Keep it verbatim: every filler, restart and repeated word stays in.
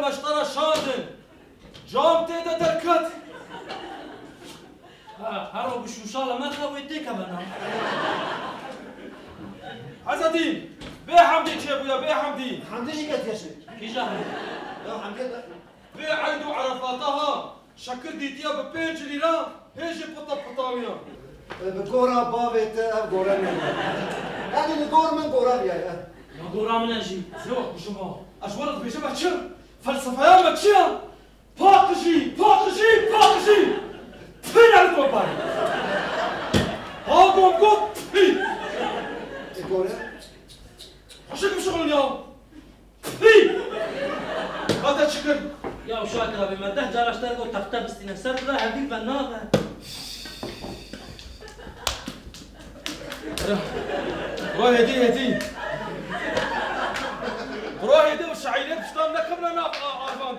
Beştara şandin. Cam tê de derket. Ha, her o bi şûşala me xewê têkeve na. Ezedîn, bê Hemdî çêbûye, bê Hemdî. Hemdî jî ketiye şik. Kîja Hemdî? Ya Hemdî de. Bê Eyd û Erefata ha, şekir dîtiye bi pênc lîra, hê jî pita pitawiya. E, bi gora bavê te ev gore nebe. Yanî li gor min gore viyaye. Ya gora min e jî. Zewaq bişim ha. Ez were dibêjim ez çi? Felsefeya me çi ye? Paqijî, paqijî, paqijî. Pir ez gobar. Ha gom got pî. E gore? Xweşik bişixulin ya. Pî. Hata çi kir? Ya uşak abi me deh cara ji te re got texte bistîne. Ser bira hevî ve nabe. Kuro hêdî hêdî. Kuro hêdî û şaîrê piştan nekevne nav a-, arvan.